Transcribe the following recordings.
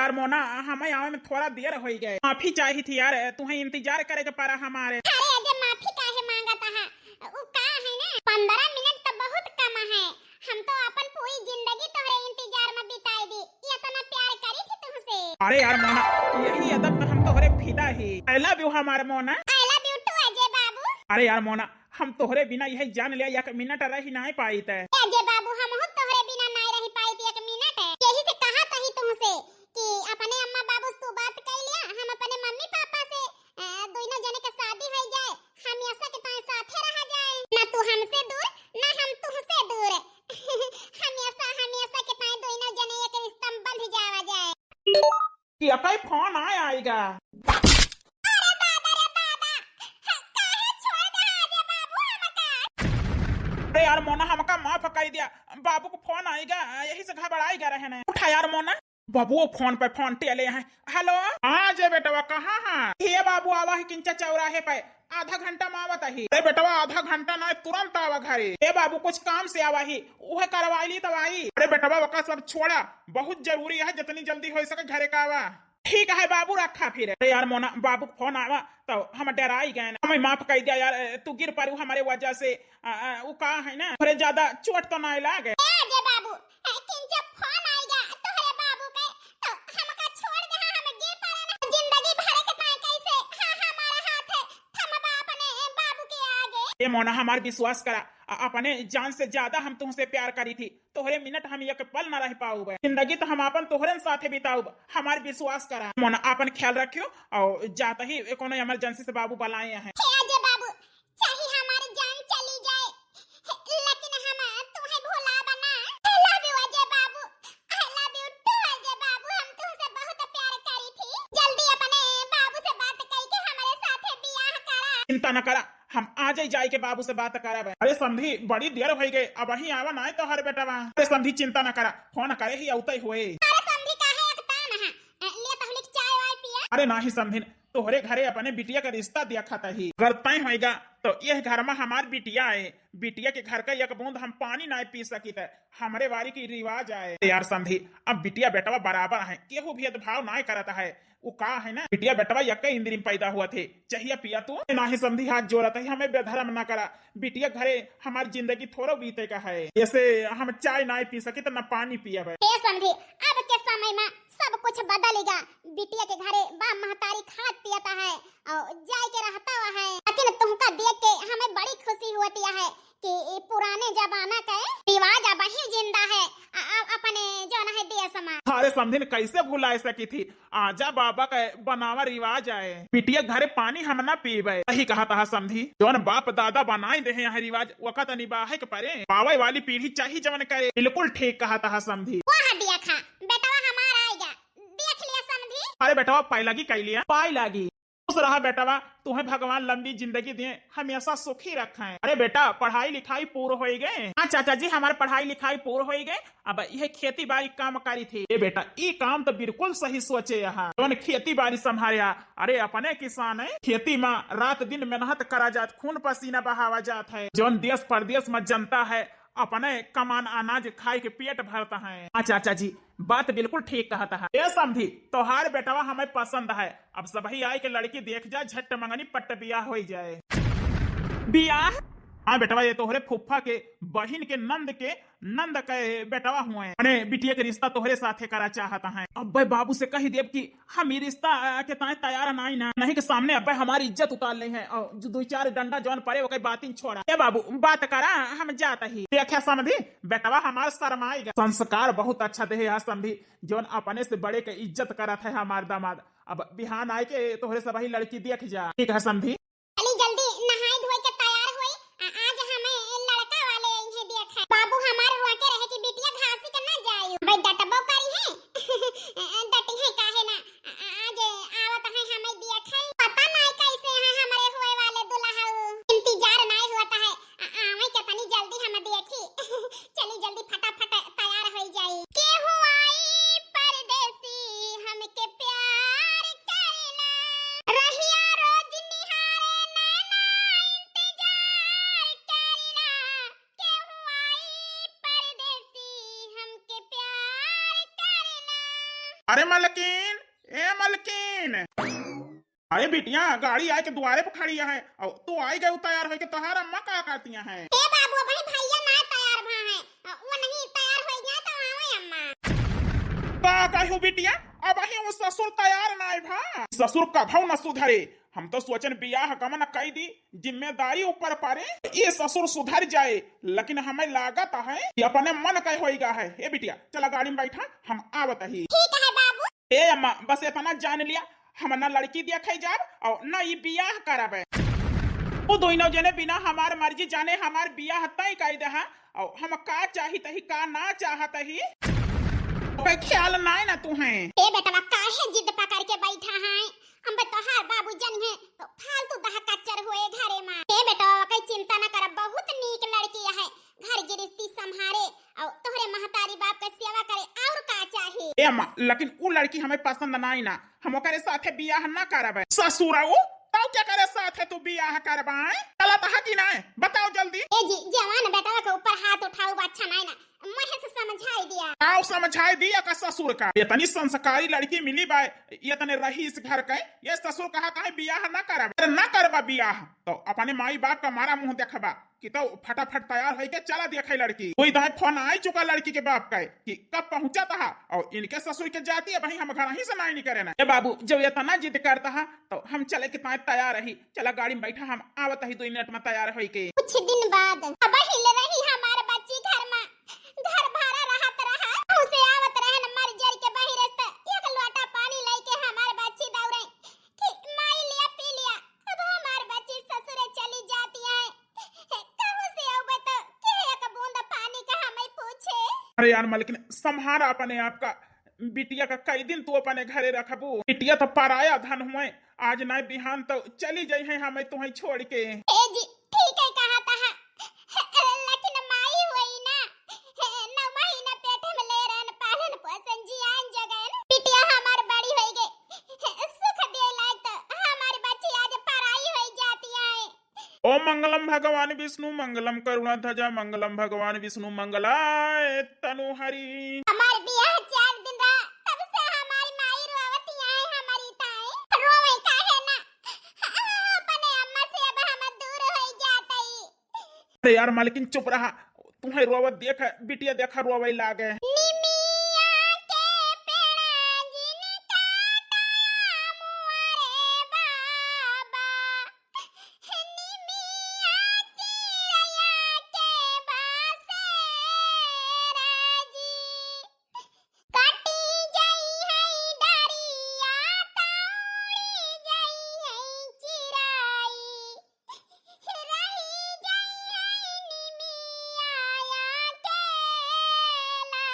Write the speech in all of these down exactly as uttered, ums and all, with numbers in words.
अरे मोना, हमें आवे में थोड़ा देर होइ गए, माफी चाहित ही यार, तुहें इंतजार करे के पड़ा हमारे। अरे अजय, माफी काहे मांगत है? उ का है ना, पन्द्रह मिनट तो बहुत कम है। हम तो अपन पूरी जिंदगी तोहरे इंतजार में बिताई दी, इतना प्यार करी थी तुमसे। अरे यार मोना, यही अदब तो हम तोहरे फिदा ही। I love you हमार मोना। I love you too अजय बाबू। अरे यार मोना, हम तोहरे बिना यही जान लिया एक मिनट रही नाहीं पाइत। अजय बाबू, हमहू तोहरे बिना नाहीं रही पाइत एक मिनट। यही से कहा तही तुमसे कि अपने अम्मा बाबू से तू बात कर लिया, हम अपने मम्मी पापा से, अ, दोनों जने के शादी हो जाए, हमेशा के ताए साथे रहा जाए, ना तू हमसे दूर, ना हम तुमसे दूर। हमेशा, हमेशा के ताए दोनों जने एक रिश्ता में बंध जावा जाए। कि अकई फोन आए आएगा। अरे दादा रे दादा, ह-, काहे छोड़ दे अजय बाबू हमका? अरे यार मोना, हमका माफ कर दिया, बाबू को फोन आएगा, यही से घबराएगा रहे ने। उठा यार मोना। बाबू, वो फोन पे फोन टेले हैं। हेलो। हाँ जे बेटवा, कहाँ है? हे बाबू, आवा ही किंचा चौराहे पे, आधा घंटा में आवत ही। अरे बेटवा, आधा घंटा ना, तुरंत आवा घरे। ए बाबू, कुछ काम से आवा ही, उहे करवाई ली तब आई। अरे बेटवा, वका सब छोड़ा, बहुत जरूरी है, जितनी जल्दी हो सके घरे का आवा। ठीक है बाबू, रखा फिर। अरे यार मोना, बाबू के फोन आवा तो हम डराई गए ना। हमें माफ कर दिया यार, तू गिर पड़ू हमारे वजह से। आ, आ, उ का है ना, थोड़े ज्यादा चोट तो नाहीं लागे। ए अजय बाबू, ए, किंचा फोन आइगा तोहरे बाबू के, तो हमका छोड़ दे, हम गिर पड़े ना। जिंदगी भर के ताए कैसे, हाँ, हमारा हाथ है, थमबा अपने बाबू के आगे। ए मोना, हमार विश्वास करा, अ-, अपने जान से ज्यादा हम तुमसे प्यार करी थी। तोहरे मिनट हम एक पल ना रह पाउब। जिंदगी तो हम आपन तोहरे साथे बिताउब, हमार विश्वास करा। मोना, आपन ख्याल रखियो और जाता ही कोनो इमरजेंसी से बाबू बुलाए हैं। हे अजय बाबू, चाहे हमारी जान चली जाए, लेकिन हम तुम्हें भुलाब ना। I love you अजय बाबू, I love you too अजय बाबू, हम तुमसे बहुत प्यार करी थी। जल्दी अपने बाबू से बात करके हमारे साथे बियाह करा। चिंता न करा, हम आज ही जाए के बाबू से बात करब। अरे समधी, बड़ी देर होइ गए, अबहीं आवा नाहीं तोहर बेटवा। अरे समधी, चिंता न करा, फोन करे ही अउतै होए। अरे समधी, काहे अकतान है? ले तहलिक चाय वाय पिया। अरे नाहीं समधिन, तोहरे घरे अपने बिटिया का रिश्ता देखत ही। अगर तय होइगा तो यह घर में हमार बिटिया आए, बिटिया के घर का एक बूंद हम पानी नाहीं पी सकित है, हमरे बारी की रिवाज आए। यार समधी, अब बिटिया बेटवा बराबर हैं, केहू भेदभाव नाहीं करत है। उ का है ना, बिटिया बेटवा यक्के इंद्री में पैदा हुआ थे, चाहिए पिया तू। नाहीं समधी, हाथ जोड़त ही, हमें बेधर्म ना करा। बिटिया घरे हमार जिंदगी थोड़ो बीते का है, ऐसे हम चाय नाहीं पी सकित, ना पानी पियब। हे समधी, अब के समय में सब कुछ बदल गा। बिटिया के घरे बाप महतारी खात पियत है और जाए के रहता है। लेकिन तुमका देख के हमें बड़ी खुशी होती है कि ये पुराने जमाना के रिवाज अबही जिंदा है, अ-, अ-, अपने जौन है देश में। अरे समधिन, कैसे भुलाए सकी थी? आजा बाबा के बनावा रिवाज आए, बिटिया घरे पानी हम ना पीबे। सही कहत हा समधी, जौन बाप दादा बनाए दे हैं यहाँ रिवाज, ओका त निबाहे के परे। पावे वाली पीढ़ी चाही जवन करे। बिल्कुल ठीक कहत हा समधी। वाह देखा, बेटवा हमार आइगा, देख लिया समधी। अरे बेटवा, पाई लागी कई लिया, पाई लागी। खुश रहा बेटवा, तुहें भगवान लंबी जिंदगी दें, हमेशा सुखी रखें। अरे बेटा, पढ़ाई लिखाई पूर होई गए? हाँ चाचा जी, हमार पढ़ाई लिखाई पूर होई गए, अब यह खेती बाड़ी काम करी थी। ए बेटा, ई काम तो बिल्कुल सही सोचे यहाँ, जौन खेती बाड़ी संभारे हा। अरे अपने किसान है, खेती में रात दिन मेहनत करा जात, खून पसीना बहावा जात है, जौन देश परदेश में जनता है, अपने कमान अनाज खाए के पेट भरता है। हाँ चाचा जी, बात बिल्कुल ठीक कहत है। ए समधी, तोहार बेटवा हमें पसंद है। अब सबही आए के लड़की देख जा, झट मंगनी पट्ट बियाह होई जाए। बियाह? हाँ बेटवा, ये तोहरे फुफ्फा के बहिन के नंद के, नंद के बेटवा हुए। अने बिटिया के रिश्ता तोहरे साथे करा चाहत हैं। अब्बे बाबू से कही देब कि हम ई रिश्ता, अ, के ताए तैयार नाई ना, नहीं के सामने अब्बे हमारी इज्जत उतार ले हैं और जो दो चार डंडा जौन पड़े ओके बातिन छोड़ा। ए बाबू, बात करा, हम जात ही। देखा समधी, बेटवा हमार शर्माई गया। संस्कार बहुत अच्छा देहे है समधी, जौन अपने से बड़े के इज्जत करत है हमार दामाद। अब बिहान आए के तोहरे सबही लड़की देख जा। ठीक है समधी। चली जल्दी नहाए धोए के तैयार होई, आ-, आज हमें लड़का वाले इन्हें देखे। बाबू हमार हुआ के रहे कि बिटिया घासी के ना जाए, भाई डटबो करी है। डटी है काहे ना, आ-, आ-, आज आवत है हमें देखे। पता नहीं कैसे है हमारे हुए वाले दुल्हा, इंतजार नहीं होता है, आ-, आवे के तनी जल्दी हम देखी। चली जल्दी फटाफट तैयार होई जाई। केहू आई परदेसी हमके प्यार करेला, रहिया रोज निहार अरे मलकिन, ए मलकिन। अरे बिटिया, गाड़ी आए के दुआरे पे खड़ी है, और तू आई गए तैयार होके, तोहार अम्मा का कहतिया है? ए बाबू, अबही भैया ना तैयार भा है, वो नहीं तैयार हो गया तो आवे अम्मा। का कहू बिटिया, अबही वो ससुर तैयार ना भा। ससुर कभौ न सुधरे। हम तो सोचन बियाह गमन कई दी, जिम्मेदारी ऊपर परे, ये ससुर सुधर जाए, लेकिन हमें लागत है कि अपने मन का होइगा है। ए बिटिया, चला गाड़ी में बैठा, हम आवत ही। ठीक है बाबू। ए अम्मा, बस इतना जान लिया, हम ना लड़की देखे जाब और ना ई बियाह करब। वो दोनों जने बिना हमार मर्जी जाने हमार बियाह तय कर दे हैं, और हम का चाहत ही का ना चाहत ही, ओकर ख्याल नाय ना तू हैं। ए बेटवा, काहे जिद पकड़ के बैठा है? हम तोहार बाबू जन है तो फालतू दहा कच्चर हुए घरे में। ए बेटवा, कई चिंता न कर, बहुत नीक लड़की है, घर गिरस्ती संभारे और तोहरे महतारी बाप के सेवा करे, और का चाही? ए अम्मा, लेकिन उ लड़की हमें पसंद नाई ना, हम ओकरे साथे बियाह ना करबे। ससुरऊ, तब क्या करे साथे तू बियाह करबाए? चलत है कि नाय? बताओ जल्दी। ए जी, जवान बेटवा के ऊपर हाथ उठाऊ अच्छा नाई ना, मुँह से समझाई दिया। आओ समझाई दिया का ससुर का? इतनी संस्कारी लड़की मिली बाय, इतने रईस घर के, ये ससुर कहत है बियाह ना करब। अरे ना करबा बियाह, तो अपने माई बाप का मारा मुँह देखबा कि तो फटाफट तैयार होइके चला देखे लड़की। कोई दाए फोन आई चुका लड़की के बाप का कि कब पहुँचत है और इनके ससुर के जाती है, वहीं हम घर ही से नाई निकरे ना। ए बाबू, जब इतना जिद करत है तो हम चले के ताए तैयार रही। चला गाड़ी में बैठा, हम आवत ही दो मिनट में तैयार होइके। कुछ दिन बाद, अब हिल रही हमार बच्ची घर में, घर भरा रहत रहा, उसे आवत रहन मर जर के बहिरे से, एक लोटा पानी लेके हमार बच्ची दौड़े कि माई लिया पी लिया, अब हमार बच्ची ससुरे चली जाती है, कहूँ से आउबे तो के एक बूंद पानी का हमें पूछे। अरे यार मलकिन, संभारा अपने आप का, बिटिया का कई दिन तू अपने घरे रखबू? बिटिया तो पराया धन हुए, आज नाय बिहान तो चली जइहैं हमें तुहैं छोड़ के। ए जी, ठीक है कहत हा, लेकिन माई होई ना, नौ महीना पेट में ले रहन, पालन पोषण जियान जगन, बिटिया हमार बड़ी होई गई, सुख दे लायक तो हमार बच्ची आज पराई होई जाती है। ओम मंगलम भगवान विष्णु मंगलम करुणा ध्वजा मंगलम भगवान विष्णु मंगलाय तनु हरि। हमार बियाह चार दिन रहा, तब से हमारी माई रोवती आए, हमारी ताई रोवे काहे ना? अपने अम्मा से अब हम दूर होई जातई। अरे यार मालकिन चुप रहा, तुहैं रोवत देख बिटिया देखा रोवे लागे। निमिया के पेड़ा जिन काटा मुआ रे बाबा, निमिया चिरैया के बसेरा जी। कटी जइहैं डरिया, तौड़ी जइहैं चिराई, रहि जइहैं निमिया अकेला।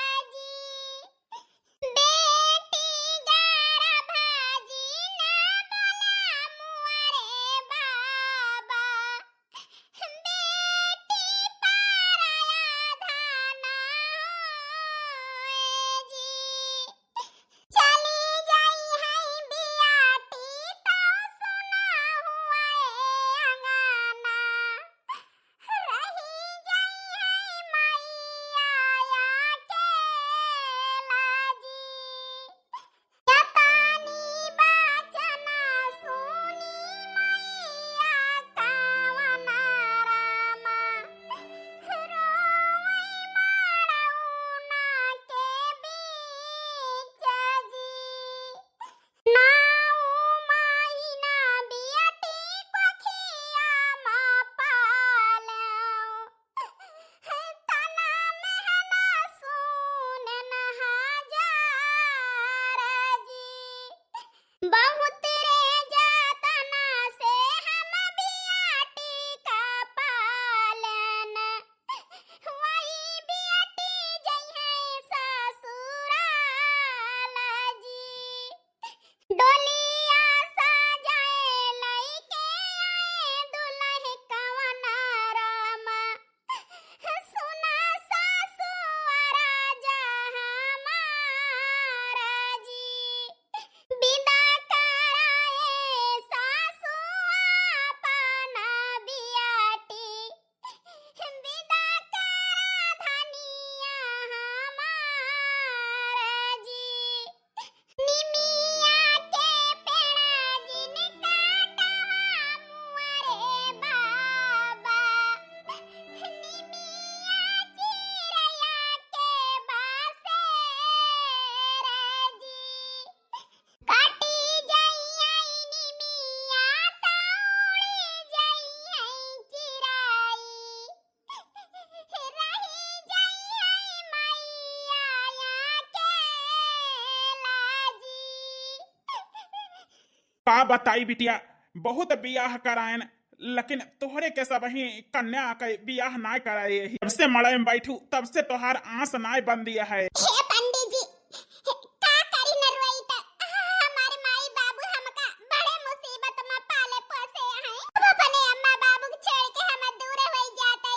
का बताई बिटिया, बहुत बियाह करायन, लेकिन तोहरे के सबही कन्या के बियाह नाय कराए ही। जब से मड़ई में बैठू, तब से तोहार आस नाय बंदी है। हे पंडित जी, का करी न रोई त, हमारे माई बाबू हमका बड़े मुसीबत में पाले पोसे हैं। अब अपने अम्मा बाबू के छोड़ के हम दूर हो जाते।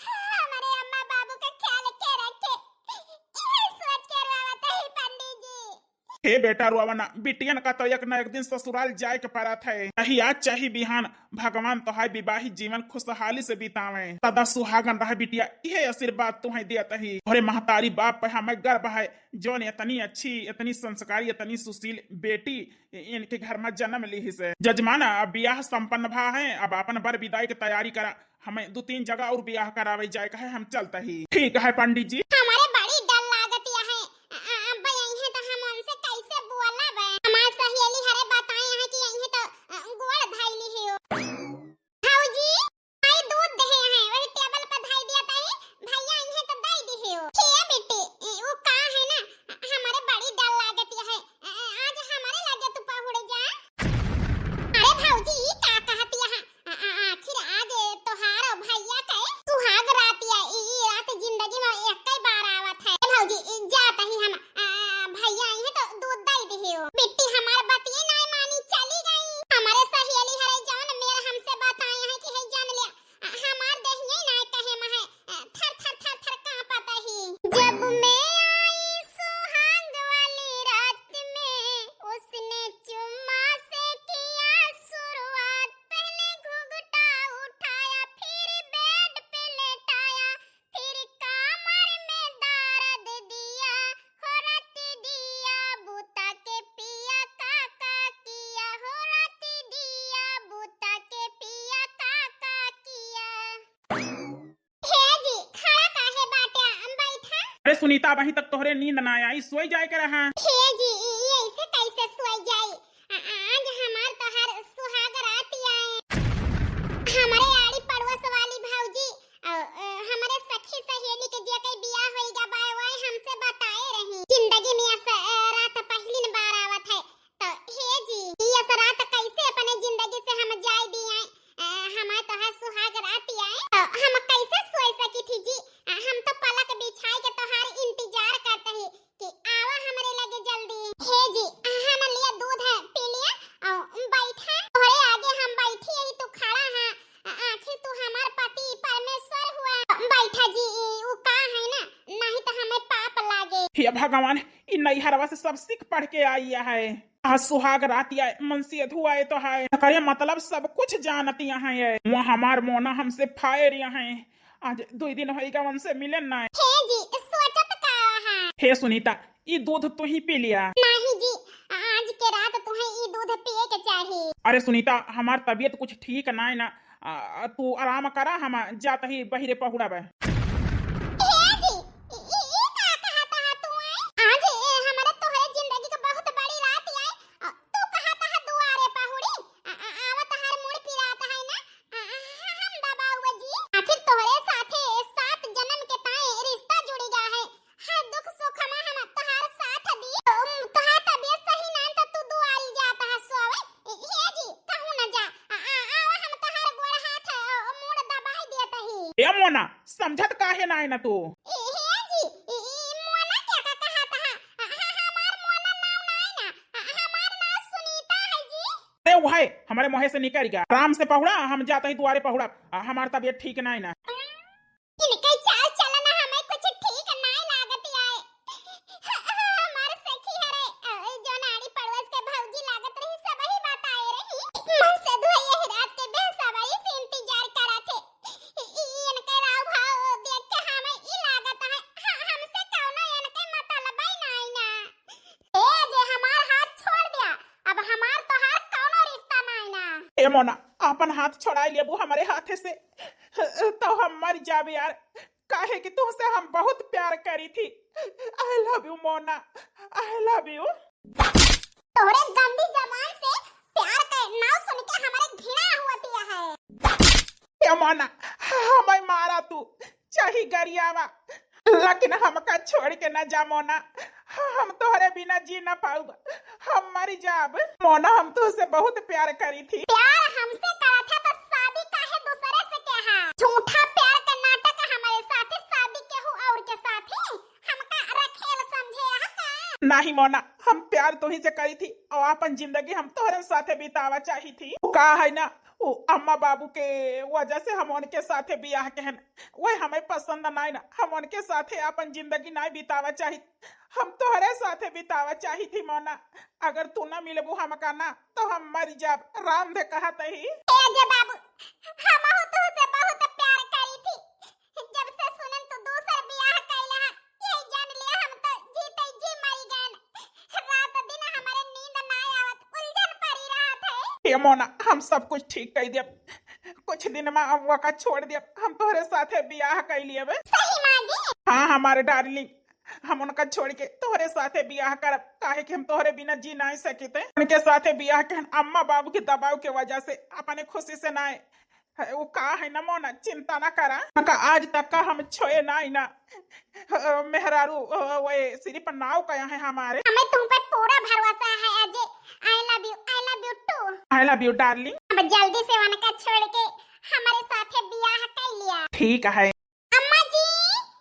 हमारे अम्मा बाबू का ख्याल के रखे, यही सोच के रोवत ही पंडित जी। हे बेटा, रोवा ना, बिटियन का तो एक न एक दिन ससुराल जाए के परत है। चाही आज चाही बिहान, भगवान तोहार विवाहित जीवन खुशहाली से बितावे, सदा सुहागन रह बिटिया, यह आशीर्वाद तुहे देत ही। अरे महतारी बाप पे हमें गर्व है, जौन इतनी अच्छी, इतनी संस्कारी, इतनी सुशील बेटी इनके घर में जन्म ली से। जजमान, अब बियाह संपन्न भा है, अब अपन बर विदाई के तैयारी करा। हमें दो तीन जगह और बियाह करावे जाए का है, हम चलता ही। ठीक है पंडित जी। हमारे बड़ी डर लागत या है, अ-, अ-, अब यही है तो हम उनसे कैसे बोलब? हमार सहेली हरे बताए हैं कि यही है तो, अ, गोड़ धइली है। भौजी, आई दूध दे हैं, वही टेबल पर धई दिया ताई, भैया यही है तो दे दी है। हे बेटी, ए, वो का है ना, हमारे बड़ी डर लागत या है, अ-, अ-, आज हमारे लगे तू पहुड़ जा। अरे भौजी, ई का कहत या है? आ-, आ-, आखिर आज तोहार और भैया के सुहाग रात या, ई, ई रात जिंदगी में एक ही बार आवत है। ए भौजी, ई जात ही हम, आ, भैया आई है तो दूध दे दिहियो। बिट्टी हमार बतिये नाय मानी, चली गई। हमारे सहेली हरे जौन मेर हमसे बताए हैं कि है जान लिया, आ, हमार देहिये नाय कहे में है, आ, थर थर थर थर कांपत ही। जब मैं आई सुहाग वाली रात में, उसने चुम्मा से किया शुरुआत। पहले घुघटा उठाया, फिर बेड पे लेटाया, फिर कमर में दर्द दिया, हो राती दिया बुता के पिया का का किया, हो राती दिया बुता के पिया का का किया। हे जी, खड़ा काहे बाटे? बैठा। अरे सुनीता, अबहीं तक तोहरे नींद ना आई, सोई जाए के रहा। हे जी, ई, ई ऐसे कैसे सोई जाई? आ-, आज हमार तोहार सुहाग रात आए। हमारे आड़ी पड़ोस वाली भौजी, अ, अ, हमारे सखी सहेली के जे कई बियाह होई गा बा, वही हमसे बताए रही। जिंदगी में ऐसा, अ, रात पहली न बार आवत है। तो हे जी, ई ऐसा रात कैसे अपने जिंदगी से हम जाए दी आए? अ, हमार तोहार सुहाग रात आए, तो हम कैसे सोए सकी थी जी? अ, हम तो पलक बिछाए के तोहार इंतजार करते ही। कि आवा हमरे लगे जल्दी। हे जी, अहाँ न लिया दूध है, पी लिया, अउ बैठा। तोहरे आगे हम बैठी हई, तू खड़ा है। आ-, आखिर तू हमार पति परमेश्वर हुआ। बैठा जी, ई उ का है ना, नहीं तो हमें पाप लागे। हे भगवान, ई नैहरवा से सब सीख पढ़ के आई है। आज सुहाग रात आए, मन से धुआए तो है। एकरे मतलब सब कुछ जानती हैं ये। वो हमार मोना हमसे फायर हैं। आज दुई दिन होई गवन से मिलन ना। हे जी, सोचत का हा? हे सुनीता, ई दूध तू ही पी लिया। नहीं जी, आज के रात तुहे ई दूध पिए के चाही। अरे सुनीता, हमार तबीयत कुछ ठीक ना है ना, आ, तू आराम करा, हम जात ही बहिरे पहुड़ब। हे जी, ई, ई, ई का कहत हा तू, आए? आज ए, हमारे तोहरे जिंदगी के बहुत बड़ी रात आए, आ, तू कहत हा दुआरे पहुड़ी? आ, आ, आवत हर मुड़ पिरात है ना, आ, आ, हम दबाऊ जी। आखिर तोहरे साथे सात जन्म के ताए रिश्ता जुड़ी गा है। हर दुख सुख में हम तोहार साथ दी। उम, तोहार तबीयत सही ना तो तू दुआरी जात है सोवे। ए, हे जी, कहूँ न जा। आ, आ, आवा हम तोहार गोड़ हाथ, अ, मुड़ दबाई देत ही। ए मोना, समझत काहे ना है ना तू? ए, हे जी, ए, ए, मोना क्या का कहत हा? आ, हा, हमार मोना नाव ना है ना। आ, हमार नाव सुनीता है जी। अरे वह हमारे मुँहे से निकल गया। आराम से पहुड़ा, हम जात ही दुआरे पहुड़ा। आ, हमार तबीयत ठीक ना है ना। इनके चाल चलन हमें कुछ ठीक नाय लागत आए। हमार सखी हरे, अ, जौन आड़ी पड़ोस के भौजी लागत रही, सबही बताए रही। मन से धोए यही रात के बेसब्री से इंतजार करत है। इ-, इ-, इनके राव भाव देख के हमें ई लागत है, ह-, हमसे कौनो इनके मतलबे नाय ना। ए, जे हमार हाथ छोड़ दिया, अब हमार तोहार कौनो रिश्ता नाय ना। ए मोना, अपन हाथ छोड़ाई लेबू हमरे हाथे से, तो हम मर जाबे यार, काहे कि तुहसे हम बहुत प्यार करी थी। I love you मोना, I love you। तोहरे गंदी जबान से प्यार के नाव सुन के हमारे घृणा होती है। ए मोना, हमें मारा तू, चाहे गरियावा, लेकिन हमका छोड़ के ना जा मोना। हम तोहरे बिना जी ना पाउब। हम मरी जाब। मोना, हम तोहसे बहुत प्यार करी थी। प्यार हमसे करत है तो शादी काहे दूसरे से के है? झूठा प्यार के नाटक हमारे साथे, शादी केहू और के साथे। हमका रखेल समझे है का? नहीं मोना, हम प्यार तोही से करी थी और अपन जिंदगी हम तोहरे साथे बितावा चाही थी। वो का है ना, वो अम्मा बाबू के वजह से हम उनके साथे बियाह के हन, वह हमें पसंद नाई ना, हम उनके साथे अपन जिंदगी नाई बितावा चाही। हम तोहरे साथे बितावा चाही थी मोना, अगर तू ना मिलबू हमका ना तो हम मर जाब, राम दे कहत ही। ए जे बाबू, हमहू तोहसे बहुत प्यार करी थी, जब से सुनन तू दूसर बियाह कैले है, यही जान लिया हम तो जीते जी मरी गए। रात दिन हमारे नींद ना आवत, उलझन पड़ी रहत है। ए मोना, हम सब कुछ ठीक कर दिया, कुछ दिन में हम वका छोड़ दिया, हम तोहरे साथे बियाह कर लिए। सही माँ जी? हाँ हमारे डार्लिंग, हम उनका छोड़ के तोहरे साथे बियाह करब, काहे कि हम तोहरे बिना जी नाई सकित। उनके साथे बियाह के हम अम्मा बाबू के दबाव के वजह से अपने खुशी से नाई। है, वो का है ना मोना, चिंता ना करा। उनका आज तक का हम छोए नाई ना। अ, मेहरारू, अ, वो सिर्फ नाव का है हमारे। हमें तुम पे पूरा भरोसा है अजय। I love you, I love you too। I love you darling। अब जल्दी से उनका छोड़ के हमारे साथे बियाह कर लिया। ठीक है। अम्मा जी,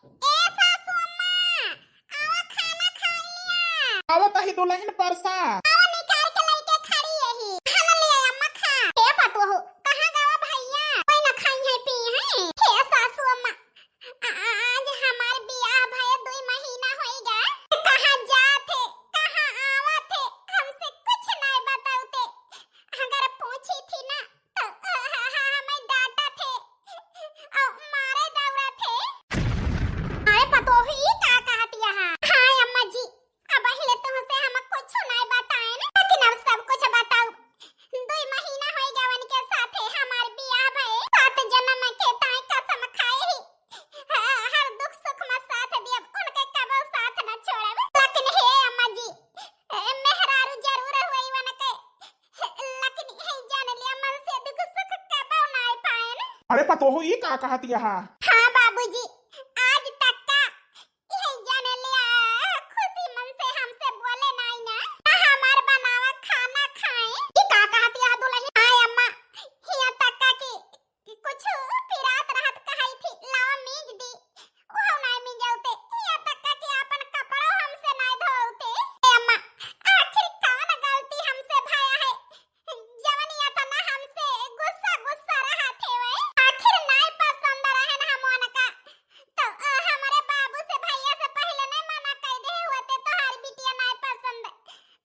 ए सासू अम्मा, आवा खाना खा लिया। आवत ही दुल्हन परसा। आवा निकाल के लइके खड़ी यही। खाना ले आ अम्मा खा। ए पतोहू, कहाँ गवा भैया? कोई ना खाई है पी है। हे सासू अम्मा, आ-, आ-, आज हमार बियाह भये दुई महीना होई गा। कहाँ जात है, कहाँ आवत है, हमसे कुछ नहीं बतावते। अगर पूछी थी ना, तो, अ, ह-, ह-, हमें डांटा थे, अ, मारे दौड़ा थे। अरे पतोहू, ई का कहत यहाँ? हाँ अम्मा जी, अब पहिले तुमसे हम कुछ नहीं बताए ना, लेकिन अब सब कुछ बताओ। दुई महीना होई गवन के साथे हमार बियाह भए, सात जन्म के ताई कसम खाए ही। ह-, हर दुख सुख में साथ दियब, उनके कबो साथ न छोड़ब। लेकिन हे अम्मा जी, ए, मेहरारू जरूर होई वनके, लेकिन यही जान लिया मन से दुख सुख कबो नाय पाएन। अरे पतोहू, ई का कहत यहाँ? हाँ बाबूजी, आज तक का यही जान लिया खुशी मन से हमसे बोले नाई ना, ना हमार बनावा खाना खाए। ई का कहत यहाँ दुल्हन? हाँ अम्मा, हिया तक का कि कि कुछ पिरात रहत कहई थी, लावा मीज दी, उहो नाय मिजौते, हिया तक कि आपन कपड़ो हमसे नाय धोते। ए अम्मा, आखिर कवन गलती हमसे भया है, जवन इतना हमसे गुस्सा गुस्सा रहत हेवै? आखिर नाय पसंद रहन हम उनका, तो, अ, हमरे बाबू से भैया से पहिले नाय मना कइ दे होते, तोहार बिटिया नाय पसंद।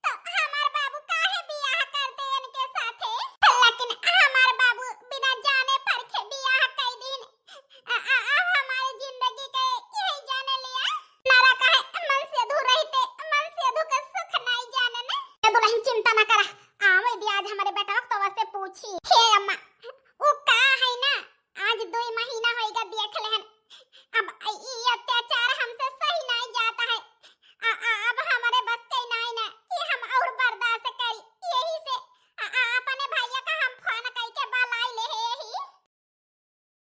तो हमार बाबू काहे बियाह कर दे इनके साथे? लेकिन हमार बाबू बिना जाने परखे बियाह कई दिन। आ, आ, अब हमारे जिंदगी के यही जाने लिया। नरक है, मन से धू रहते, मन से धू के सुख नहीं जाने ने। ए दुल्हन चिंता ना करा, आवे दे आज हमारे बेटा तो वसे पूछी। हे अम्मा, वो का है ना, आज दुई महीना होइगा देख लेहन। अब ई अत्याचार हमसे सही नाई जाता है। आ, आ, अब हमरे बस के नाई ना कि हम और बर्दाश्त करी। यही से आ, आ, अपने भैया का हम फोन कई के बुलाई ले है ही।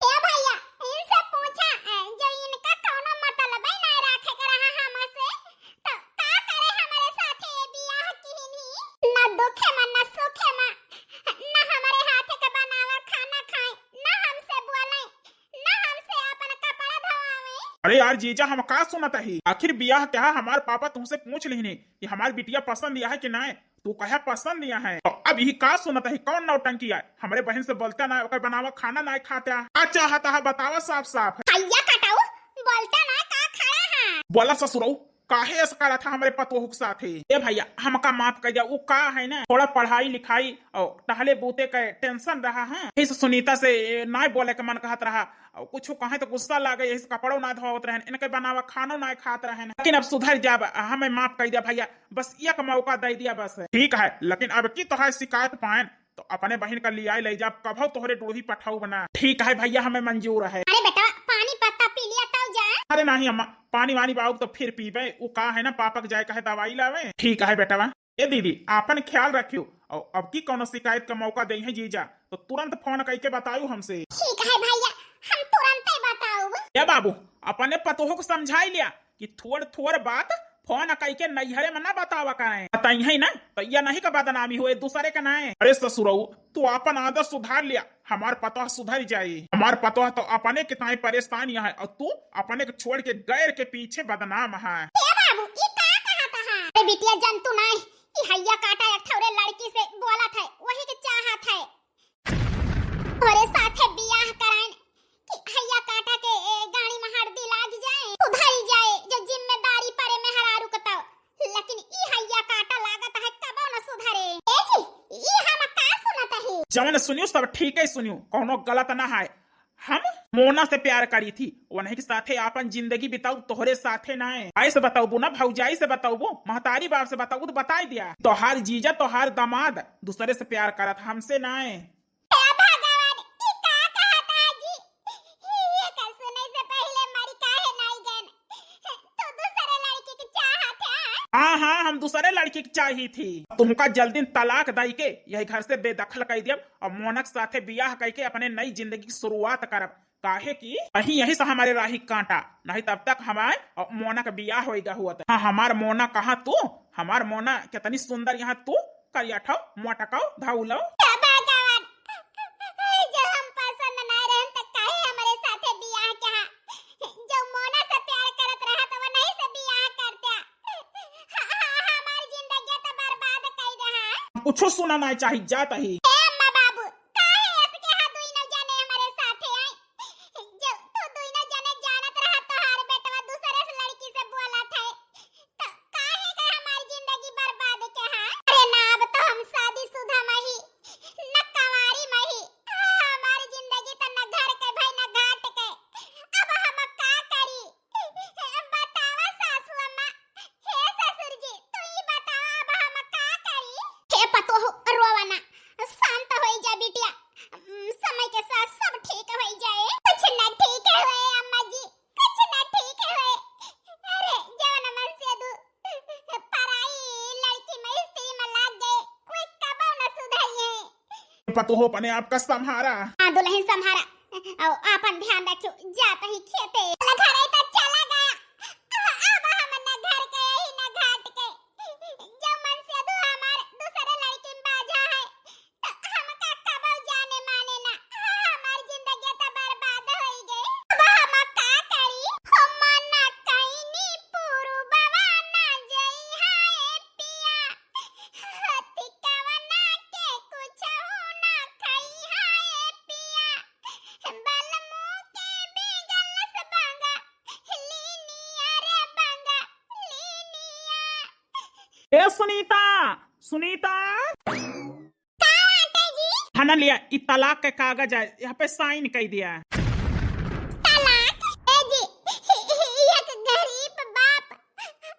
ए भैया, इनसे पूछा, अ, जो इनका कौनो मतलब ही नाई रखे के रहा हमसे, तो का करे हमरे साथे ये बियाह किहिनी? ना दुखे में, ना सुखे में, ना हमरे हाथ के बनावा खाना खाए, ना हमसे बोले, ना हमसे अपन कपड़ा धोआवे। अरे यार जीजा, हम का सुनत ही? आखिर बियाह क्या हमार पापा तुमसे पूछ लिहने कि हमार बिटिया पसंद या है कि नाय? तू कहे पसंद या है? तो अब यही का सुनत ही? कौन नौटंकी आय? हमरे बहन से बोलता नाय, ओकर बनावा खाना नाय खाता। का चाहता है बतावा साफ साफ। भैया कटाऊ, बोलता नाय का खड़ा है? बोला ससुरऊ, काहे ऐसा करत है हमरे पतोहू के साथे? ए भैया, हमका माफ कर दिया, उ का है ना, थोड़ा पढ़ाई लिखाई और टहले बूते का tension रहा है, इस सुनीता से नाय बोले के मन कहत रहा, और कुछ कहे तो गुस्सा लागे, यही से कपड़ो ना धोवत रहन, इनके बनावा खानो ना खात रहन। लेकिन अब सुधर जाब, हमें माफ कर दिया भैया, बस एक मौका दे दिया बस। ठीक है, लेकिन अब की तोहार शिकायत पाएन तो अपने बहिन का लियाई ले जाब, कभो तोहरे डूढ़ी पठाऊ बना। ठीक है भैया, हमें मंजूर है। अरे बेटा, पानी पत्ता पी लिया तब जा। अरे नहीं अम्मा, पानी वानी बाबू तो फिर पीबे, उ का है ना पापक जाए कहे दवाई लावे। ठीक है बेटवा। ए दीदी, आपन ख्याल रखियो, और अब की कौनो शिकायत का मौका दे है जीजा, तो तुरंत फोन करके बताऊ हमसे। ठीक है भैया, हम तुरंत ही बताऊ। ए बाबू, अपने पतोह को समझाई लिया कि थोड़ थोड़ बात फोन कइके नैहरे में ना बतावा करें। बताई है ना, तो यह नहीं का बदनामी होए दूसरे का नाए। अरे ससुरऊ, तू अपन आदत सुधार लिया, हमार पतोह सुधर जाई। हमार पतोह तो अपने के ताई परेशान यहाँ है, और तू अपने के छोड़ के गैर के पीछे बदनाम है। ए बाबू, ई का कहत है? अरे बिटिया, जन तू नाई, ई हैया काटा एक ठौरे लड़की से बोलत है, वही के चाहत है। तोरे साथे बियाह कराइन कि हैया काटा के, ए, गाड़ी में हरदी लाग जाए, सुधर जाए, जो जिम्मेदारी परे मेहरारू के तब। लेकिन ई हैया काटा लागत है कबो न सुधरे। ए जी, ई हम का सुनत ही? जवन सुनियो सब ठीक है सुनियो, कोनो गलत ना है। हम मोना से प्यार करी थी, वनही के साथे आपन जिंदगी बिताऊ, तोहरे साथे नाए। भाई से बताऊबू ना, भौजाई से बताऊबू, महतारी बाप से बताऊबू तो बताई दिया। तोहार जीजा, तोहार दामाद दूसरे से प्यार करत, हमसे नाए। हे भगवान, ई का कहत है जी? ये का सुने से पहले मरी काहे नाई गन? तू दूसरे लड़की के चाहत है? हाँ, हाँ, हम दूसरे लड़की के चाही थी। तुमका जल्दी तलाक दई के यही घर से बेदखल कर दियब और मोनक साथे बियाह करके अपने नई जिंदगी की शुरुआत करब। काहे कि वही यही से हमारे राही कांटा, नहीं तब तक हमारे और मोना का बियाह होइगा हुआ था। हाँ, हमार मोना कहाँ तू? हमार मोना कितनी सुंदर यहाँ तू, करिया ठो, मोटा कौ, धौलो। हे भगवान, जो हम पसंद ना रहन त काहे हमरे साथे बियाह कहा? जो मोना से प्यार करत रहा त वो नहीं से बियाह करते। ह-, ह-, हमार जिंदगी तो बर्बाद कर रहा है। कुछो सुना ना चाही, जात ही। ए अम्मा बाबू, काहे ऐसे के हाथ दुइनो जने हमरे साथे आई? जो तू दुइनो जने जानत रहा तोहार बेटवा दूसरे से लड़की से बोलत है, तो काहे के हमार जिंदगी बर्बाद के है? अरे ना, अब तो हम शादीशुदा मही, न कंवारी मही। हमार जिंदगी तो न घर के भाई न घाट के। अब हम का करी? बतावा सासू अम्मा, हे ससुर जी, तू ही बतावा अब हम का करी? हे पतोह, रोवा ना, शांत होई जा बिटिया। उम, समय के साथ सब ठीक होई जाए। कुछ ना ठीक होए अम्मा जी, कुछ ना ठीक होए। अरे जवन मन से दू पराई लड़की में स्त्री में लाग गए, वे कबो न सुधरी है। पतोह अपने आप का संभारा। हाँ दुल्हन संभारा, और आपन ध्यान रखियो, जात ही खेते। चला घर आई तो चला गया, अब हम न घर के यही न घाट के। जो मन से दू हमार दूसरे लड़की में बाझा है, तो हमका कबो जाने माने ना। हमार जिंदगी तो बर्बाद होई गई। अब हम का करी? हम ना कईनी पुरुबवा ना जई है पिया। हति कवना के कुछ ना खई है पिया। बलमू के बिगल से बंगा लीनिया रे बंगा लीनिया। ए सुनीता, सुनीता। का बाटे जी? खाना लिया, ई तलाक के कागज है, यहाँ पे साइन कर दिया। तलाक? ए जी, एक गरीब बाप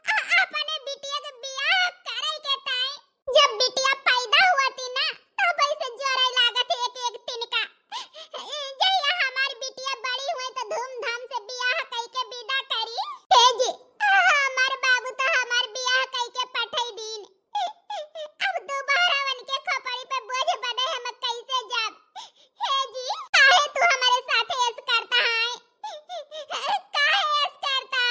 अ-, अपने बिटिया के बियाह करे के ताई जब बिटिया पैदा हुआ थी ना, तब से जोरे लागत है एक एक तिनका। जहिया हमार बिटिया बड़ी हुई तो धूमधाम से बियाह कई के विदा करी। हे जी, हमार बाबू तो हमार बियाह कई के पठाई दीन। अब दोबारा उनके खोपड़ी पे बोझ बने हम कैसे जाब? हे जी, काहे तू हमारे साथ ऐस करता है? काहे ऐस करता?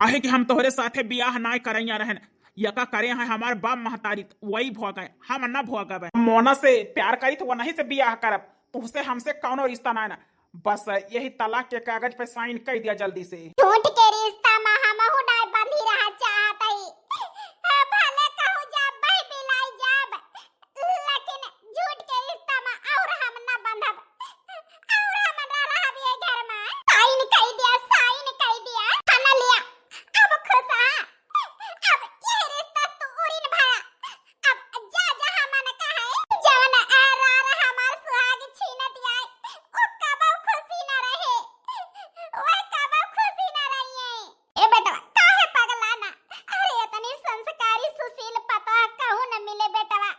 आहे कि हम तोहरे साथे बियाह नाय करैया रहन, यका करे हैं हमार बाप महतारी, वही भोग है, हम न भोगब। हम मोना से प्यार करी तो वो नहीं से बियाह करब, तुहसे हमसे कौनो रिश्ता नाय ना। बस यही तलाक के कागज पे साइन कर दिया जल्दी से। झूठ के रिश्ता में हमहू नाय बंधी रहा चाहत हई। भले कहूँ जाब, बह बिलाई जाब, लेकिन झूठ के रिश्ता में और हम न बंधब, और हम न रहब ये घर में। साइन कई दिया, साइन कई दिया। खाना लिया, अब खुश आ, अब ये रिश्ता तू उड़ीन भरा। अब जा जहाँ मन कहे, जवन आरार हमार सुहाग छीनत आए, वो कबो खुशी न रहे, वो कबो खुशी न रही है। ए बेटवा, काहे पगलाना? अरे, इतनी संस्कारी, सुशील पतोह कहूँ न मिले बेटवा।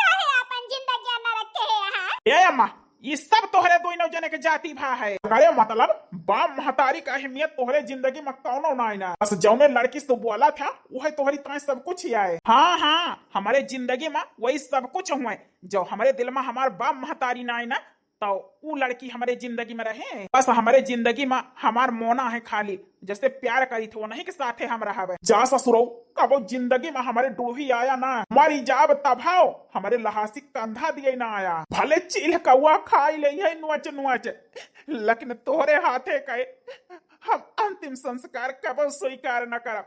काहे अपन जिंदगी नरक के है यहाँ? ए अम्मा, ई सब तोहरे दोनों जने के जाति भा है। अरे मतलब, बाप महतारी का अहमियत तोहरे जिंदगी में कौनो ना आईना। बस जौने लड़की से तू बोला था, वही तोहरी ताई सब कुछ ही आए। हाँ, हाँ, हमारे जिंदगी में वही सब कुछ हुए। जो हमारे दिल में हमार बाप महतारी ना आईना, तो ऊ लड़की हमरे जिंदगी में रहे? बस हमरे जिंदगी में हमार मोना है खाली, जैसे प्यार करी थे, वही के साथे हम रहबे। जा ससुरऊ, कबो जिंदगी में हमरे डूढ़ी आया ना, मरी जाब तब हाओ, हमरे लहासी कंधा दिए ना आया। भले चील कौआ खाई ले है नोच नोच, लेकिन तोहरे हाथे के हम अंतिम संस्कार कबो स्वीकार न करब।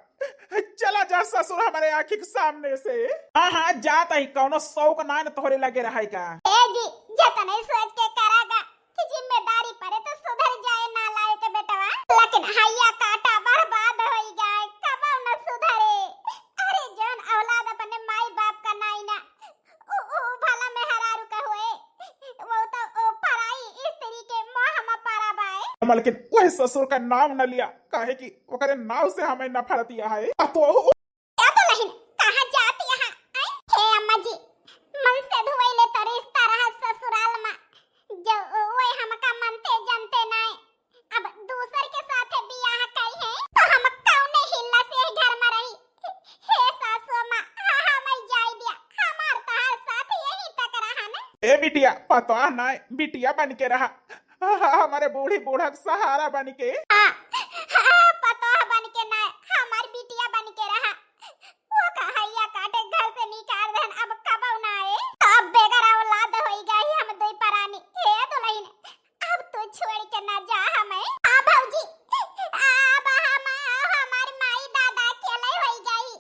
चला जा ससुर हमरे आँखी के सामने से। हाँ, हाँ, जात ही, कौनो शौक ना न तोहरे लगे रहे का। ए जी, जतने सोच के करागा कि जिम्मेदारी पड़े तो सुधर जाए नालायक बेटवा, लेकिन हैया काटा बर्बाद होई गए, कबो न सुधरे। अरे जौन औलाद अपने माई बाप का नाई ना, उ, उ भला मेहरारू का होए, वो तो ओ पराई स्त्री के मोह में पड़ा बाए। मलकिन, वह ससुर का नाम न लिया, काहे कि ओकरे नाव से हमें नफरत यह है। आ तो या तो लहिन, कहाँ जात यहाँ? आए? हे अम्मा जी, मन से धुआई ले तो रिश्ता रहा ससुराल में, जो वो हमका मनते जानते नाय। अब दूसर के साथे बियाह कई है, तो हम कौने हिल्ला से घर में रही? हे सासु अम्मा, हाँ, हाँ, मैं जाई दिया, हमार तहार साथ यहीं तक रहा न। ए बिटिया, पतोह नाय, बिटिया बन के रहा, हमरे बूढ़ी बूढ़ा के सहारा बन के। हाँ, हाँ, पतोह बन के नाय, हमार बिटिया बन के रहा। वो कहैया काटे घर से निकाल देहन, अब कबो ना आए। तो अब बेगर औलाद होई गई हम दुई परानी। हे दुलहिन, अब तू छोड़ के ना जा हमें। आ भौजी, अब हम, हमार माई दादा अकेले होई गई।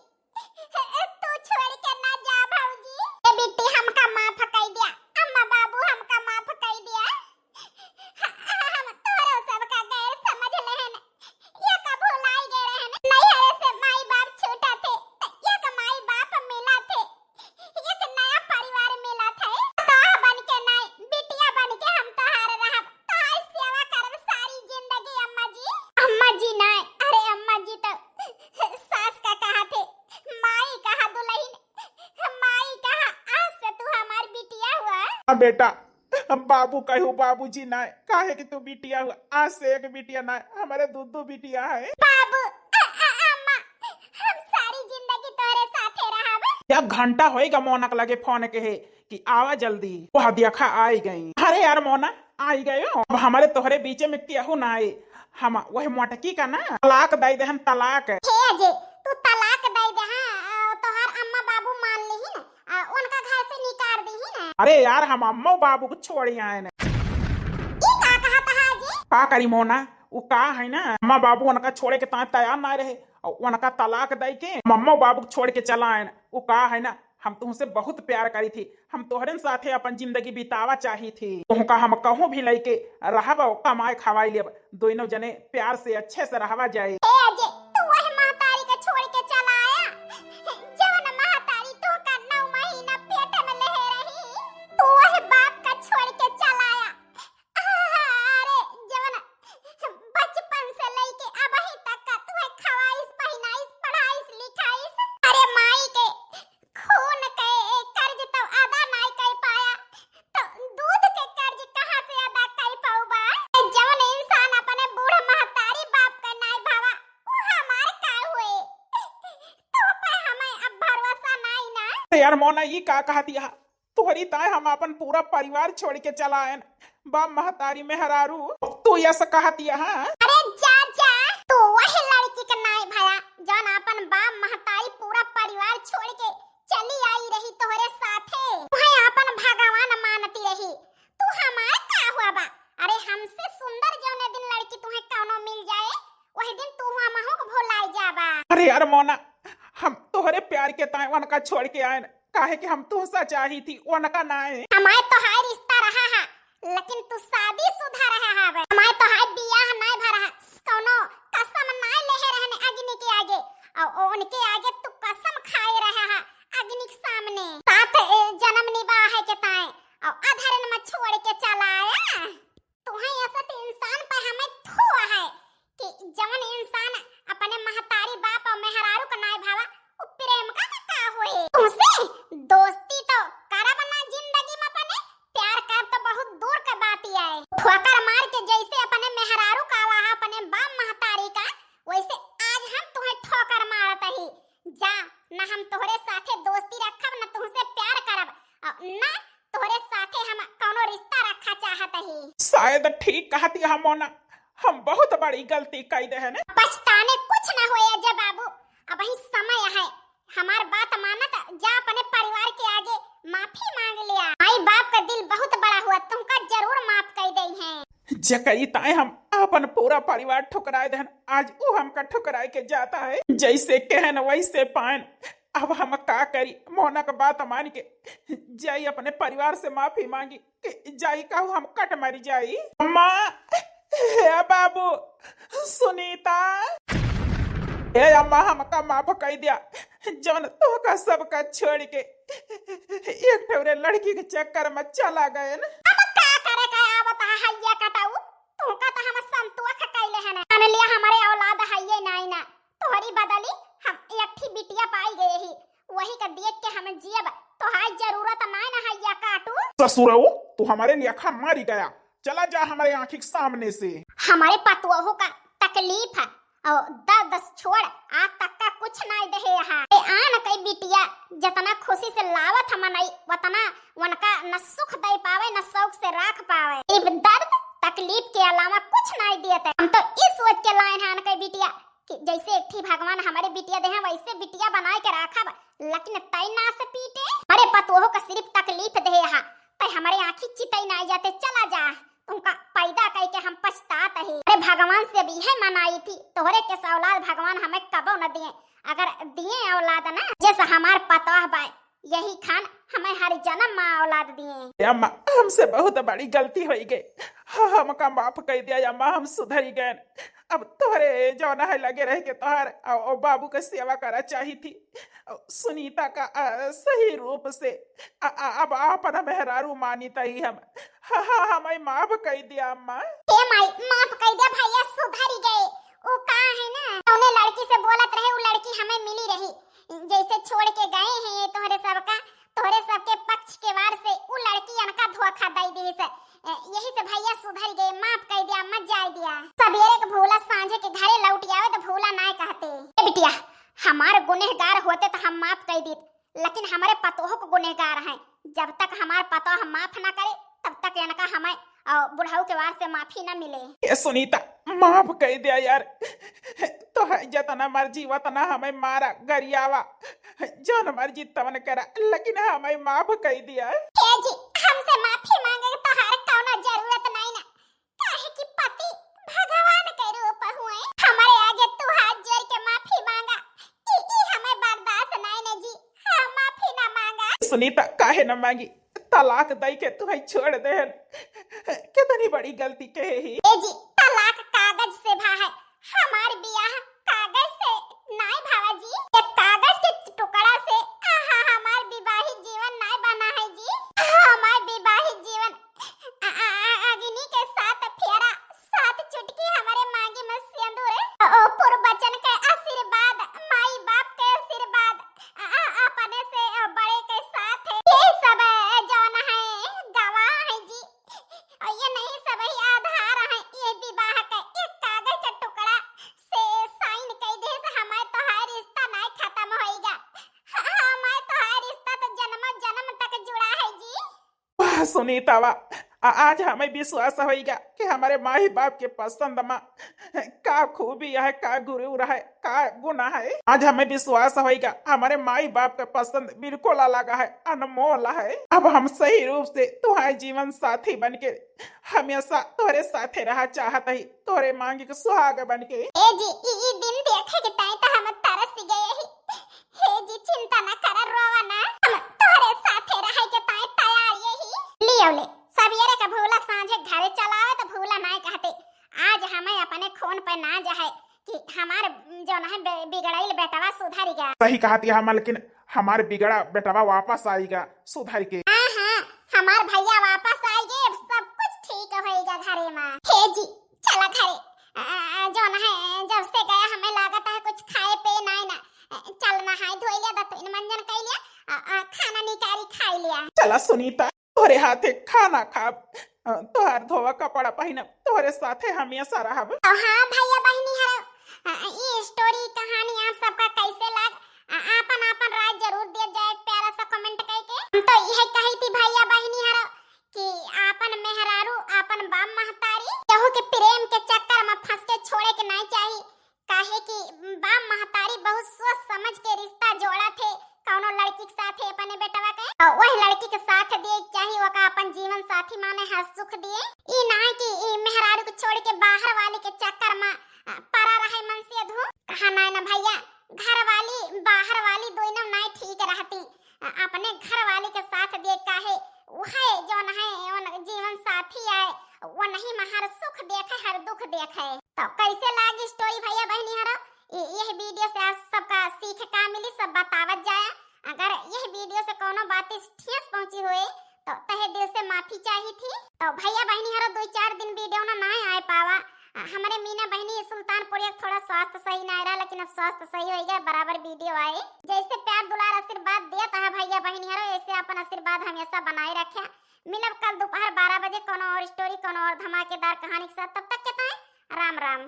तू छोड़ के ना जा भौजी। ए बिट्टी, हमका माफ कई दिया, अम्मा बाबू हमका माफ कई दिया। हम तोरो सबका गैर समझ लेहन। ये का भुलाई गए रहन। नैहरे से माई बाप छूटा थे, त ये का माई बाप मिला थे। एक नया परिवार मिला थे। पतोह बन के नाय, बिटिया बन के हम तोहार रहब। तोहार सेवा करब सारी जिंदगी अम्मा जी। अम्मा जी नाय, अरे अम्मा जी तो सास का कहा थे, माई कहा दुलहिन। माई कहा, आज से तू हमार बिटिया हुआ। हाँ बेटा, हम बाबू कहू, बाबूजी नाय, काहे कि तू बिटिया हुआ। आज से एक बिटिया नाय, हमरे दू दू बिटिया है। बाबू, अ, अ, अम्मा, हम सारी जिंदगी तोहरे साथे रहब। एक घंटा होइगा मोना के लगे फोन के है कि आवा जल्दी। वह देखा आई गई। अरे यार मोना, आई गयो। अब हमरे तोहरे बीचे में केहू ना आई। हम वही मोटकी का ना तलाक दई देहन, तलाक। हे अजय, तू तलाक दई दे, हाँ, तोहार अम्मा बाबू मान लिही ना, आ, उनका घर से निकाल दिही ना। अरे यार, हम अम्मा बाबू को छोड़ी आए ना। ई का कहत हा जी? का करी मोना, उ का है ना, अम्मा बाबू उनका छोड़े के ता-, तैयार ना रहे, और उनका तलाक दई के हम अम्मा बाबू को छोड़ के चला आए ना। उ का है ना, हम तुहसे बहुत प्यार करी थी, हम तोहरे साथे अपन जिंदगी बितावा चाही थी। तुहका हम कहूँ भी लइके रहब, कमाए खवाई लेब, दोनों जने प्यार से अच्छे से रहवा जाए। ए अजय, तू वह महतारी के छोड़ के चला आया, जवन महतारी तोहका नौ महीना पेट में लेहे रही, तू वह बाप का छोड़ के चला आया। अरे, जवन बचपन से लइके अबहीं तक का तुहे खवाइस, पहिनाइस, पढ़ाइस, लिखाइस। अरे, माई के खून के कर्ज तो अदा नाय कर पाया, तो दूध के कर्ज कहाँ से अदा कर पाउबा? जवन इंसान अपने बूढ़ महतारी बाप का नाय भावा, वो हमार का हुए? तो पे हमें अब भरोसा नाय ना। अरे यार मोना, ई का कहत हा? तोहरी ताय हम अपन पूरा परिवार छोड़ के चला आयन। बाप महतारी मेहरारू, तू यस कहत हा? अरे जा, जा, तू वही लड़की के नाय भया, जौन अपन बाप महतारी पूरा परिवार छोड़ के चली आई रही तोहरे साथे। वही अपन भगवान मानती रही। तू हमार का हुआ बा? अरे हमसे सुंदर जौने दिन लड़की तुहे कौनो मिल जाए, वही दिन तू हमहू के भुलाई जाबा। अरे यार मोना, हम तोहरे प्यार के ताय उनका छोड़ के आयन, काहे कि हम तुहसा चाही थी, उनका नाय। हमार तोहार रिश्ता रहा हा, लेकिन तू शादीशुदा रहा हवे। हमार तोहार बियाह नाय भा रहा, कौनो कसम नाय लेहे रहने अग्नि के आगे, और उनके आगे तू कसम खाए रहा हा अग्नि के सामने। साथ ए, जन्म निभाए के ताय, और अधरन में छोड़ के चला आया। तुहे ऐसा इंसान पर हमें थू है कि जवन इंसान अपने महतारी बाप और मेहरारू का नाय भावा, उ प्रेम का, का, का होए? तुमसे दोस्ती तो करब ना जिंदगी में अपने, प्यार करब तो बहुत दूर का बात ही आए। ठोकर मार के जैसे अपने मेहरारू ए तो ठीक कहती है मोना, हम बहुत बड़ी गलती कई देहन। पछताने कुछ ना होए अजय बाबू, अबहीं समय है, हमार बात मानत जा, अपने परिवार के आगे माफी मांग लिया। माई बाप का दिल बहुत बड़ा हुआ, तुमका जरूर माफ कई देइहैं। जेकरी ताई हम अपन पूरा परिवार ठुकराए देहन, आज ऊ हमका ठुकराए के जाता है। जैसे कहन वैसे पाएन। अब हम का करी, मोना का बात मान के जाई अपने परिवार से माफी मांगी कि जाई कहू हम कट मरी जाई। अम्मा, हे बाबू, सुनीता, ए अम्मा, हमका माफ कई दिया, जौन तोहका सबका छोड़ के एक ठौरे लड़की के चक्कर में चला गए न। अब का करे का आवत है, हैया कटाऊ, तोहका तो हम संतोष कैले है ना, जान लिया हमारे औलाद है ये नाई ना, तोहरी बदली हम एक ठी बिटिया पाई गए ही, वही का देख के हम जियब, तोहार जरूरत नाई ना हैया काटू। ससुरऊ, तू हमारे लेखा मरी गया, चला जा हमारे आँखी के सामने से। हमारे पतोहू का तकलीफ है और दर्द छोड़, आज तक का कुछ नाई देहे यहाँ। ए आन कई बिटिया, जतना खुशी से लावत हम नाई, वतना उनका न सुख दे पावे, न शौक से राख पावे। इब दर्द तकलीफ के अलावा कुछ नाई दियत है। हम तो इस सोच के लाइन है आन कई बिटिया कि जैसे एक ठी भगवान हमारे बिटिया देहे, वैसे बिटिया बनाए के राखब, लेकिन तै ना से पीटे। अरे पतोहू का सिर्फ तकलीफ देहे हा, तै हमारे आँखी चितई नाई जाते, चला जा। तुमका पैदा कई के हम पछतात ही। अरे भगवान से भी है मनाई थी, तोहरे के औलाद भगवान हमें कबो न दिए। अगर दिए औलाद ना, जैसे हमार पतोह बाय, यही खान हमें हर जन्म में औलाद दिए। ए अम्मा, हमसे बहुत बड़ी गलती होई गई, ह-, हमका माफ कई दिया अम्मा, हम सुधरी गए। अब तोहरे जौन है लगे रह के तोहर अ, अ, बाबू के सेवा करा चाही थी। अ, सुनीता का, अ, सही रूप से, अ, अ, अब आपन मेहरारू मानी तई हम। ह-, ह-, हमें माफ कई दिया अम्मा। ए माई, माफ कई दिया भैया, सुधरी गए। उ का है ना, उन्हें लड़की से बोलत रहे, उ लड़की हमें मिली रही, जैसे छोड़ के गए हैं ये तोहरे सबका, तोहरे सबके पक्ष के वार से उ लड़की अनका धोखा दई दी से। ए, यही से भैया सुधर गए, माफ कई दिया, मत जाए दिया। सबेरे के भूला सांझे के घरे लौट आवे तो भूला नाय कहते। ए बिटिया, हमार गुनहगार होते तो हम माफ कई दीत, लेकिन हमारे पतोह को गुनहगार हैं। जब तक हमार पतोह माफ ना करे, तब तक इनका हमें और बुढ़ऊ के वार से माफी ना मिले। ए सुनीता, माफ कई दिया यार, तो है जतना मर्जी वतना हमें मारा, गरियावा, जौन मर्जी तवन करा, लेकिन हमें माफ कई दिया। हे जी, हमसे माफी मांगे के तोहार कौनो जरूरत नहीं ना, काहे कि पति भगवान के रूप हुए। हमारे आगे तू हाथ जोड़ के माफी मांगा, ई, ई हमें बर्दाश्त नहीं ना जी, हम माफी ना मांगा। सुनीता, काहे ना मांगी? तलाक दई के तुहै छोड़ देहन, कितनी बड़ी गलती कहे ही। ए जी, तलाक कागज से भा है, हमार बियाह कागज से नाय भावा जी। एक कागज के टुकड़ा से, आहा, हमार विवाहित जीवन नाय बना है जी। हमार विवाहित जीवन अ-, अ-, अ-, अग्नि के सात फेरा, सात चुटकी हमारे मांगी में सिंदूर, ओ, ओ, पूर्व वचन के आशीर्वाद, माई बाप के आशीर्वाद, अ, अ, अपने से, अ, बड़े के साथ है। ये सब, अ, जौन है, गवाह है जी। और ये नहीं सब ही आधार है, ये विवाह के एक कागज के टुकड़ा से साइन कई दे से हमारे तोहार रिश्ता नहीं खत्म होएगा। ह-, हमारे तोहार रिश्ता तो जन्मों जन्म तक जुड़ा है जी। वाह सुनीता वाह, आ-, आज हमें विश्वास होइगा कि हमारे माई बाप के पसंद मा का खूबी है, का गुरूर है, का गुण है। आज हमें विश्वास होइगा हमारे माई बाप के पसंद बिल्कुल अलग है, अनमोल है। अब हम सही रूप से तुम्हारे जीवन साथी बन के हमेशा तोरे साथे रहा चाहत ही, तोरे मांग के सुहाग बन के। ए जी, ई, ई दिन देखे के ताई तो हम तरस गए ही। हे जी, चिंता ना कर, रोवा ना, हम तोहरे साथे रहे के ताई तैयार ये ही। लियो ले, सबेरे के भूला सांझे घरे चलावे तो भूला नाय कहते। आज हमें अपने खून पे नाज है कि हमार जौन है बे-, बिगड़ाइल बेटवा सुधर गया। सही कहती है मलकिन, हमार बिगड़ा बेटवा वापस आएगा सुधर के। हाँ, हाँ, हमार भैया वापस आएंगे, अब सब कुछ ठीक होएगा घरे में। हे जी, चला घरे। आ, जौन है, जब से गया हमें लागत है कुछ खाए पे नाय ना। आ, चल नहाए धोए लिया, दतुइन मंजन कई लिया, आ, आ, खाना निकारी खाई लिया। चला सुनीता, तोहरे हाथे खाना खाब, आ, तोहार धोवा कपड़ा पहिनब, तोहरे साथे हमेशा रहब। आ, हाँ भैया बहिनी हरो, आ, ई story कहानी आप सबका कैसे लाग, आ, आपन आपन राय जरूर दिया जाए प्यारा सा comment करके। हम तो यह कही थी भैया बहिनी हरो कि आपन मेहरारू, आपन बाप महता तो कैसे लागी स्टोरी भैया बहनी हरो? ये, यह वीडियो से आप सबका सीख का मिली, सब बतावत जाया। अगर यह वीडियो से कोनो बात ठेस पहुँची होए तो तहे दिल से माफी चाही थी। तो भैया बहनी हरो, दो चार दिन वीडियो ना नाहीं आए पावा। आ, हमरे मीना बहनी सुल्तानपुरिया के थोड़ा स्वास्थ्य सही ना रहा, लेकिन अब स्वास्थ्य सही हो गया, बराबर वीडियो आए। जैसे प्यार दुलार आशीर्वाद देत है भैया बहनी हरो, ऐसे अपन आशीर्वाद हमेशा बनाए रखे। मिलब कल दोपहर बारह बजे कोनो और स्टोरी, कोनो और धमाकेदार कहानी के साथ। तब तक के ताईं राम राम।